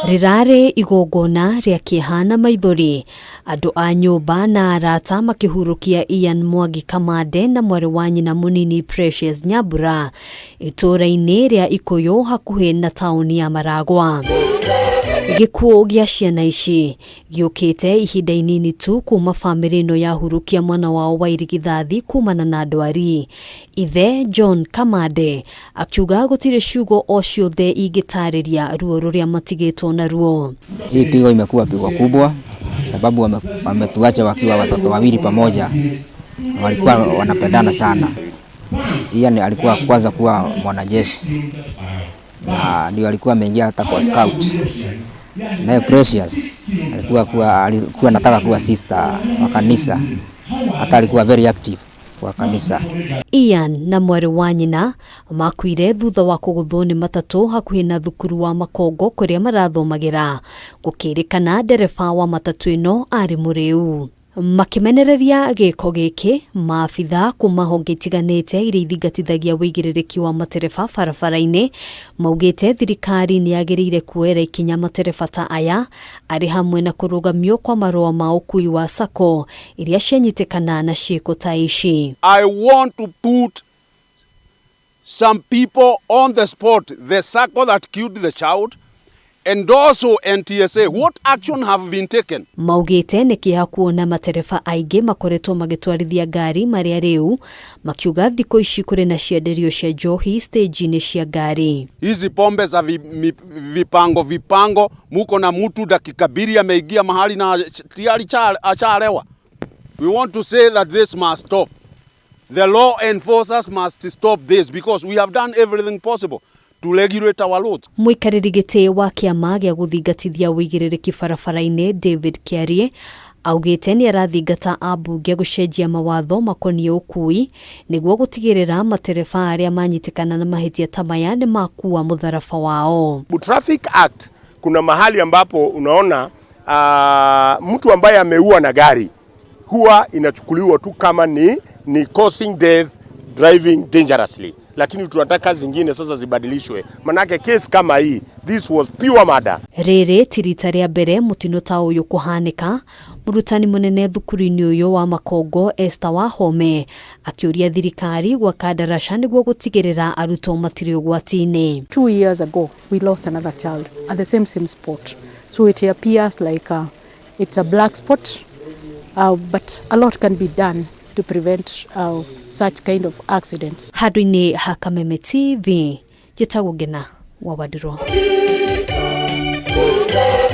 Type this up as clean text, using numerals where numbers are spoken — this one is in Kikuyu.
Rĩrarĩ igongona rĩa kĩeha na maithori, andũ a nyũmba na arata makĩhurũkia Ian Mwangi Kamande na mwarĩ wa nyina mũnini Precious Nyambura itũũra-inĩ rĩa Ikũyũ hakuhĩ na taũni ya Maragwa. Gĩkuũ gĩa ciana ici gĩũkĩte ihinda inini tu kuma famĩlĩ ĩno yahurũkia mwana wao wa irigithathi kumana na ndwari. Ithe John Kamande akiuga gũtirĩ ciugo o ciothe ingĩtarĩria ruo rũrĩa matigĩtwo naruo. Hii pigo imekuwa pigo kubwa sababu wametuacha wakiwa watoto wawili pamoja na walikuwa wanapendana sana. Ian alikuwa kwanza kuwa mwanajeshi na ndio alikuwa ameingia hata kwa scout. Naye Precious alikuwa anataka kuwa sister wa kanisa, hata alikuwa very active kwa kanisa. Ian na mwarĩ wa nyina makuire thutha wa kũgũthwo nĩ matatũ hakuhĩ na thukuru wa Makongo kũrĩa marathomagĩra. Gũkĩrĩkana ndereba wa matatũ ĩno arĩ mũrĩu. Makĩmenereria gĩko gĩkĩ, maabitha kuma honge itiganĩte iria ithingatithagia wĩigĩrĩrĩki wa matereba barabara-inĩ maugĩte thirikari nĩ yagĩrĩire kuoera ikinya matereba ta aya arĩ hamwe na kũrũgamio kwa marũa ma ũkui wa sacco iria cianyitĩkana na ciĩko ta ici. I want to put some people on the spot, the sacco that killed the child, and also NTSA. What action have been taken? Maugĩte nĩ kĩeha kuona matereba aingĩ makoretwo magĩtwarithia ngari marĩa rĩu, makiuga thikũ ici kũrĩ na cienderio cia njohi stage-inĩ cia ngari. Hizi pombe za vipango vipango, muko na mtu dakika mbili ameingia mahali na tayari achalewa. We want to say that this must stop. The law enforcers must stop this because we have done everything possible to regulate our roads. Mũikarĩri gĩtĩ wa kĩama gĩa gũthingatithia wĩigĩrĩrĩki barabara-inĩ David Kĩarie augĩte nĩ arathingata ambunge gũcenjia mawatho makoniĩ ũkui nĩguo gũtigĩrĩra matereba arĩa manyitĩkana na mahĩtia ta maya nĩ makua mũtharaba wao. Traffic Act kuna mahali ambapo unaona mtu ambaye ameua na gari huwa inachukuliwa tu kama ni causing death driving dangerously, lakini tunataka zingine sasa zibadilishwe, manake case kama hii, this was pure murder. Rĩrĩ ti rita rĩa mbere mũtino ta ũyũ kũhanĩka. Mũrutani mũnene thukuru-inĩ ũyũ wa Makongo Esther Wahome akĩũria thirikari gwaka ndaraca nĩguo gũtigĩrĩra arutwo matirĩ ũgwati-inĩ. 2 years ago, we lost another child at the same spot. So it appears like it's a black spot, but a lot can be done to prevent such kind of accidents. Handũ-inĩ ha Kameme TV, njĩtagwo Ngena wa Wandirũ.